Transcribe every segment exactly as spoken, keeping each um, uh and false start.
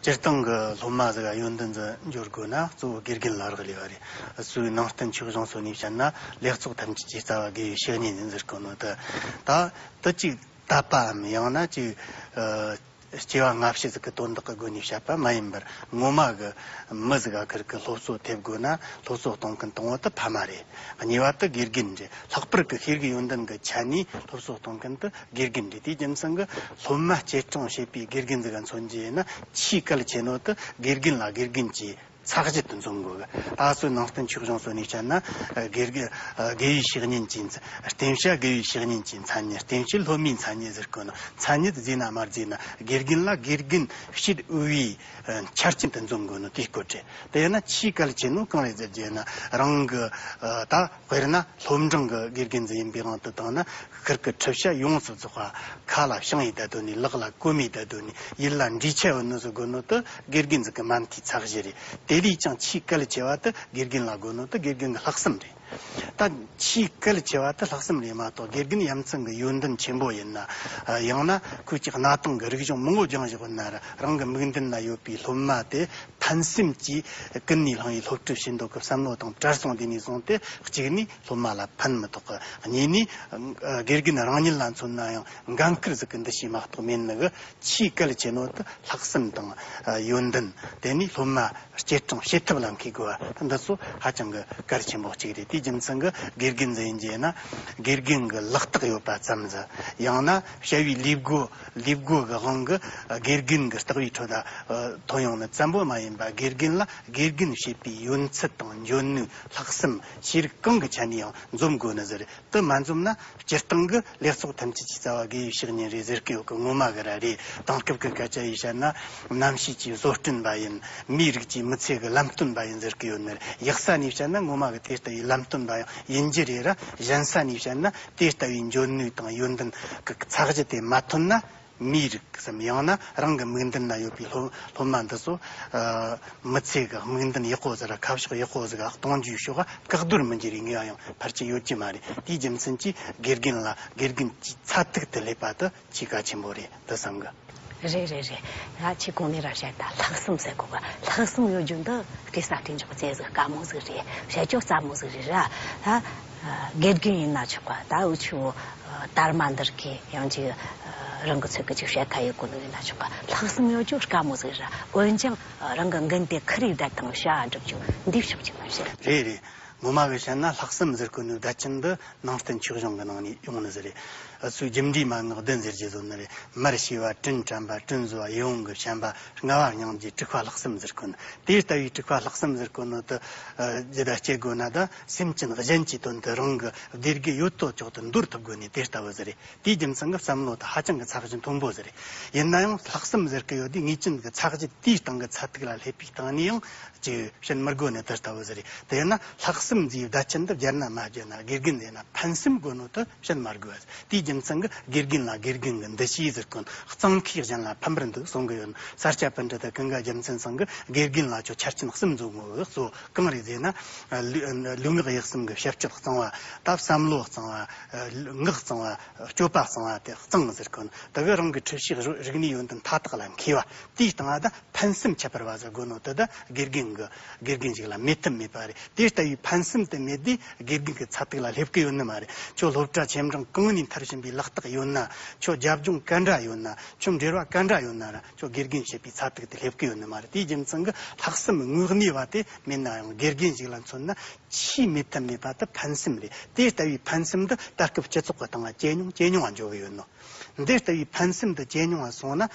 སྤྱིར་བཏང་གི་སློབ་མ་ཟིག་ག་ཡོན་ཏན་ཟིག་འབྱོར་དགོས་ན་གཙོ་བོ་དགེ་རྒན་ལ་རག་ལས་པ་རེད། སུའི་ནང་བསྟན་ཆོས་གཞུང་སོགས་ནས་བཤད་ན་ལེགས་ཚོགས་ཐམས་ཅད་ཀྱི་རྩ་བ་དགེ་བའི་བཤེས་གཉེན་ཡིན་ཟེར་གོ་ནོ་དེ། ད་དེ་གཅིག་དད་པའམ་ཡང་ན་གཅིག་ཨ་སྐྱེ་བ་སྔ་ཕྱི་ཟིག་གི་དོན་དག་གི་སྒོ་ནས་བཤད་པ་མ་ཡིན་པར། ངོ་མ་གི་མི་ཟིག་ག་ཁིར་གི་སློབ་གསོ་ཐེབས་དགོས་ན་སློབ་གསོ་གཏོང་མཁན་དང་པོ་དེ་ཕ་མ་རེད། གཉིས་པ་དེ་དགེ་རྒན་རེད། ལྷག་པར་གི་ཤེས་རིག་ཡོན་ཏན་གི་ཆ་ནས་སློབ་གསོ་གཏོང་མཁན་དེ་དགེ་རྒན་རེད། དེའི་རྒྱུ་མཚན་གྱིས་སློབ་མ་སྐྱེད་སྲིང་བྱེད་པའི་དགེ་རྒན་ཟིག་ག་མཚོན་རྒྱུ་ཡིན་ན། ཆེས་གལ་ཆེ་ནོ་དེ་དགེ་རྒན་ལ་དགེ་རྒན་གྱི་ཚད་གཞི་དེ་འཛོམས་དགོས་གི། ད་གཟོད་ནང་བསྟན་ཆོས་གཞུང་སོགས་ནས་བཤད་ན། ཨ་དགེ་རྒན་ཨ་དགེ་བའི་བཤེས་གཉེན་གྱི་མཚན། བསྟེན་བྱ་དགེ་བའི་བཤེས་གཉེན་གྱི་མཚན་ཉིད། བསྟེན་བྱ་སློབ་མའི་མཚན་ཉིད་ཟེར་གོ་ནོ། མཚན་ཉིད་བརྫིས་ན་མ་བརྫིས་ན་དགེ་རྒན་ལ་དགེ་རྒན་བྱེད་འོས་པའི་ཨ་ཆ་རྐྱེན་དེ་འཛོམས་དགོས་ནོ་དེའི་སྐོར་རེད། དེ་ཡིན་ན་ཆེས་གལ་ཆེ་ནོ་གང་རེད་ཟེར་རྒྱུ་ཡིན་ན། རང་གི་ཨ་ད་དཔེར་ན་སློབ་འབྲིང་གི་དགེ་རྒན་ཟིག་ཡིན་པའི་དབང་དུ་བཏང་ན། ཁིར་གི་ཁྲིད་བྱ་ཡོངས་སུ་རྫོགས་པ་ཁ་ལ་བྱིངས་ཡི་བསྡད་དོ་ནི། ལག་ལ་གོམས་ཡི་བསྡད་དོ་ནི། ཡིད་ལ་འདྲིས་ཆ་ཡོད་ནོ་ཟིག་དགོས་ནོ་དེ་དགེ་རྒན་ཟིག་གི་མ་མཐའི་ཚད་གཞི་རེད། དེ་ལས་ཀྱང་ཆེས་གལ་ཆེ་བ་དེ་དགེ་རྒན་ལ་དགོས་ནོ་དེ་དགེ་རྒན་གི་ལྷག་བསམ་རེད། ད་ཆེས་གལ་ཆེ་བ་དེ་ལྷག་བསམ་རེད་མ་གཏོགས། དགེ་རྒན་ཡ་མཚན་གི་ཡོན་ཏན་ཆེན་པོ་ཡིན་ན། ཡང་ན་ཁོས་ཀྱི་གནའ་དེང་གི་རིག་གཞུང་མང་པོ་སྦྱངས་བཞག་ཡོད་ན་ར། རང་གི་མིག་མདུན་ན་ཡོད་པའི་སློབ་མ་དེ་ཕན་སེམས་ཀྱིས་ཀུན་ནས་བསླངས་ཡི་སློབ་ཁྲིད་བྱེད་འདོད་གི་བསམ་བློ་དང་བྲལ་སོང་དུས་ནས་བཟུང་སྟེ། གཅིག་ནས་སློབ་མ་ལ་ཕན་མི་ཐོགས་གི། གཉིས་ནས་ཨ་དགེ་རྒན་རང་ཉིད་ལ་མཚོན་ན་ཡང་འགན་ཁུར་ཟིག་གི་འདུ་ཤེས་མ་གཏོགས་མེད་ནི་གི། ཆེས་གལ་ཆེ་ནོ་དེ་ལྷག་བསམ་དང་ཨ་ཡོན་ཏན། དེ་ནས་སློབ་མ་སྐྱེད་སྲིང་བྱེད་ཐབས་ལ་མཁས་དགོས་པ། འདི་ཚོ་ཧ་ཅང་གི་གལ་ཆེན་པོ་གཅིག་རེད། དེའི་རྒྱུ་མཚན་གྱིས་དགེ་རྒན་ཟིག་ཡིན་རྒྱུ་ན་དགེ་རྒན་གྱི་ལག་རྟགས་ཡོད་པ་ཙམ་ཟིག། ཡང་ན་བྱ་བའི་ལས་སྒོ་ལས་སྒོ་གི་དབང་གིས་དགེ་རྒན་གྱི་རྟགས་པའི་ཁྲོད་ལ་ཐོན་ཡོང་ནི་ཙམ་པོ་མ་ཡིན་པ། དགེ་རྒན་ལ་དགེ་རྒན་བྱེད་པའི་ཡོན་ཚད་དང་འཇོན་ནུས། ལྷག་བསམ། ཤེས་རིག་གང་གི་ཆ་ནས་ཡང་འཛོམས་དགོས་ནི་ཟིག་རེད། དེ་མ་འཛོམས་ན་སྤྱིར་བཏང་གི་ལེགས་ཚོགས་ཐམས་ཅད་ཀྱི་རྩ་བ་དགེ་བའི་བཤེས་གཉེན་རེད་ཟེར་གི་ཡོད་གི། ངོ་མ་གི་ར་རེད། དེང་སྐབས་ཀྱི་སྐད་ཆ་ཡིས་བཤད་ན། གནམ་གཤིས་ཀྱི་བཟོ་སྐྲུན་པ་ཡིན། མིའི་རིགས་ཀྱི་མི་ཚེ་གི་ལམ་སྟོན་པ་ཡིན་ཟེར་གི་ཡོད་ནི་རེད། ཡག་ས་ནས་བཤད་ན་ངོ་མ་གི་དེ་ལྟ་བུའི་ལམ་སྟོན་པ་ཡང་ཡིན་རྒྱུ་རེད་ར། གཞན་ས་ནས་བཤད་ན་དེ་ལྟ་བུའི་འཇོན་ནུས་དང་ཡོན་ཏན་གི་ཚད་གཞི་དེ་མ་ཐོན་ན། མིའི་རིགས་སམ་ཡང་ན་རང་གི་མིག་མདུན་ན་ཡོད་པའི་སློབ་སློབ་མ་འདི་ཚོ་ཨ་མི་ཚེ་གི་མིག་མདུན་ཡག་པོ་ཟིག་ར་ཁ་ཕྱོགས་ཡག་པོ་ཟིག་ག་གཏོང་རྒྱུའི་ཕྱོགས་ག་བཀག་སྡོམ་མི་འགྱུར་བའི་ངེས་པ་ཡང་ཕལ་ཆེར་ཡོད་ཀྱི་མ་རེད། དེའི་རྒྱུ་མཚན་གྱིས་དགེ་རྒན་ལ་དགེ་རྒན་གྱི་ཚད་ཐིག་ཏུ་སླེབས་པ་དེ་ཆེས་གལ་ཆེན་པོ་རེད་དུ་བསམ་གི། རེད་རེད་རེད། ང་ཁྱེད་གོང་ནས་ར་བཤད། ད་ལྷག་བསམ་ཟེར་གོ་ག་ལྷག་བསམ་ཡོད་རྒྱུ་འདི་སྐད་ས་དྲིན་འཇོག་བྱེད་ཟིག་དཀའ་མོ་ཟིག་རེད། བྱེད་ཆོག་སླ་མོ་ཟིག་རེད་ར། ད་དགེ་རྒན་ཡིན་ན་ཆོག་ག་ད་འུ་ཆོ་དར་མ་འདིར་གི་ཡང་ཅིག་རང་གི་ཚོད་ཀྱི་ཅིག་བཤད་ཁ་ཡོད་གོ་ནོ་ཡིན་ན་ཆོག་ག་ལྷག་བསམ་ཡོད་རྒྱུ་དཀའ་མོ་ཟིག་ར། འོན་ཀྱང་རང་གི་འགན་དེ་ཁུར་ཡི་བསྡད་དང་བྱ་བ་སྒྲུབ་རྒྱུ་འདི་ཕྱོགས་ཀྱི་མ་བཤད། རེད་རེད། ངོ་མ་གི་བཤད་ན་ལྷག་བསམ་ཟེར་གོ་ནོ་བརྡ་ཆད་འདི་ནང་བསྟན་ཆོས་གཞུང་གི་ནང་ནས་ཡོང་ནི་ཟིག་རེད། ཨ་སུའི་རྒྱུ་འབྲས་མན་ངག་བདུན་ཟེར་རྒྱུ་བཟོ་ནི་རེད། མར་ཤེས་པ། དྲིན་དྲན་པ། དྲིན་གཟོ་བ། ཡིད་འོང་གི་བྱམས་པ། ལྔ་བ་སྙིང་རྗེ། དྲུག་པ་ལྷག་བསམ་ཟེར་གོ་ནི། དེ་ལྟ་བུའི་དྲུག་པ་ལྷག་བསམ་ཟེར་གོ་ནོ་དེ་ཨ་ཇི་ལྟར་སྐྱེ་དགོས་ན། ད་སེམས་ཅན་གཞན་གྱི་དོན་དུ་རང་གི་བདེ་སྐྱིད་ཡོད་དོ་ཅོག་ཏུ་འདོར་ཐུབ་དགོས་ནི་དེ་ལྟ་བུ་ཟིག་རེད། དེའི་རྒྱུ་མཚན་གྱིས་བསམ་བློ་དེ་ཧ་ཅང་གི་ཚད་གཞི་མཐོན་པོ་ཟིག་རེད། ཡིན་ན་ཡང་ལྷག་བསམ་ཟེར་གི་ཡོད་དུས་ངེས་ཅན་གྱི་ཚད་གཞི་དེའི་སྟེང་གི་ཚད་ཐིག་ལ་སླེབས་པའི་སྟེང་ནས་ཡང་ཅིག་བཤད་མི་དགོས་ནི་དེ་ལྟ་བུ་ཟིག་རེད། དེ་ཡིན་ན་ལྷག་བསམ་ཟེར་བའི་བརྡ་ཆད་འདི་སྦྱར་ན་མ་སྦྱར་ན། དགེ་རྒན་ཟེར་ན་ཕན་སེམས་དགོས་ནོ་དེ་བཤད་མི་དགོས། དེའི་རྒྱུ་མཚན་གྱིས་དགེ་རྒན་ལ་དགེ་རྒན་གྱི་འདུ་ཤེས་ཟེར་གོ་ནོ། གཙང་ཁེས་གཞན་ལ་ཕན་པར་འདུག་གསུང་གི་ཡོད་ནོ། ས་སྐྱ་པཎྜི་ཏ་ཀུན་དགའ་རྒྱལ་མཚན་ཚང་གིས་དགེ་རྒན་ལ་ཁྱོད་ཆ་རྐྱེན་གསུམ་འཛོམས་དགོས། གཙོ་བོ་གང་རེད་ཟེར་ན། ལུས་ལུས་ངག་ཡིད་གསུམ་གྱི་བྱ་སྤྱོད་གཙང་བ། ད་བསམ་བློ་གཙང་བ། ངག་གཙང་བ། སྤྱོད་པ་གཙང་བ་དེ་གཙང་ཟེར་གོ་ནོ། དེ་གི་རང་གི་ཁྲིད་བྱའི་རིག་གནས་ཡོན་ཏན་མཐའ་དག་ལ་མཁས་པ། དེའི་སྟེང་ང་ད་ཕན་སེམས་ཁྱད་པར་བ་ཟིག་དགོས་ནོ་དེ་ད་དགེ་རྒན་གྱི་དགེ་རྒན་ཞིག་ལ་མེད་ཐབས་མེད་པ་རེད། དེ་ལྟ་བུའི་ཕན་སེམས་དེ་མེད་དུས་དགེ་རྒན་གྱི་ཚད་ཐིག་ལ་སླེབས་ཀྱི་ཡོད་ནི་མ་རེད། ཁྱོད་སློབ་གྲྭ་ཆེ་འབྲིང་གང་ནས་མཐར་ཕྱིན་པའི་ལག་རྟགས་ཡོད་ན། ཁྱོད་རྒྱབ་ལྗོངས་ག་འདྲ་ཡོད་ན། ཁྱོད་འབྲེལ་བ་ག་འདྲ་ཡོད་ན་ར། ཁྱོད་དགེ་རྒན་བྱེད་པའི་ཚད་ཐིག་དེ་སླེབས་ཀྱི་ཡོད་ནི་མ་རེད། དེའི་རྒྱུ་མཚན་གྱིས་ལྷག་བསམ་དངོས་གནས་བ་དེ་མེད་ན་ཡང་དགེ་རྒན་ཞིག་ལ་མཚོན་ན་ཆེས་མེད་ཐབས་མེད་པ་དེ་ཕན་སེམས་རེད། དེ་ལྟ་བུའི་ཕན་སེམས་འདི་ད་སྐབས་སྤྱི་ཚོགས་ཀྱི་སྟེང་ལ་ཇེ་ཉུང་ཇེ་ཉུང་བ་འགྲོ་གི་ཡོད་ནོ། འདི་ལྟ་བུའི་ཕན་སེམས་འདི་ཇེ་ཉུང་བ་སོང་ན།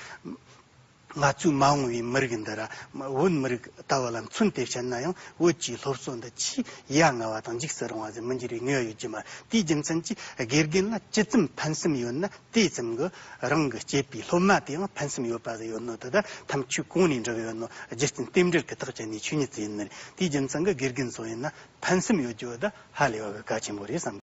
ང་ཚོའི་མ་འོངས་པའི་མི་རིགས་འདི་ར། བོད་མི་རིགས་ལྟ་བུ་ལ་མཚོན་ཏེ་བཤད་ན་ཡང་། བོད་ཀྱི་སློབ་གསོ་འདི་ཆེས་ཡ་ང་བ་དང་འཇིགས་སུ་རུང་བ་ཟིག་མི་འགྱུར་བའི་ངེས་པ་ཡོད་ཀྱི་མ་རེད། དེའི་རྒྱུ་མཚན་གྱིས་དགེ་རྒན་ལ་ཇི་ཙམ་ཕན་སེམས་ཡོད་ན། དེ་ཙམ་གྱིས་རང་གི་སྐྱེས་པའི་སློབ་མ་དེའང་ཕན་སེམས་ཡོད་པ་ཟིག་ཡོད་ནོ་དེ་ད་ཐམས་ཅད་གོང་ནས་འགྲིག་ཡོད་ནོ། རྒྱུ་རྐྱེན་རྟེན་འབྲེལ་གྱི་ཐག་བཅད་ནས་ཆོས་ཉིད་ཟིག་ཡིན་ནི་རེད། དེའི་རྒྱུ་མཚན་གྱིས་དགེ་རྒན་ཚོ་ཡིན་ན་ཕན་སེམས་ཡོད་རྒྱུ་བོ་ད་ཧ་ལས་པ་གི་གལ་ཆེན་པོ་རེད་བསམ།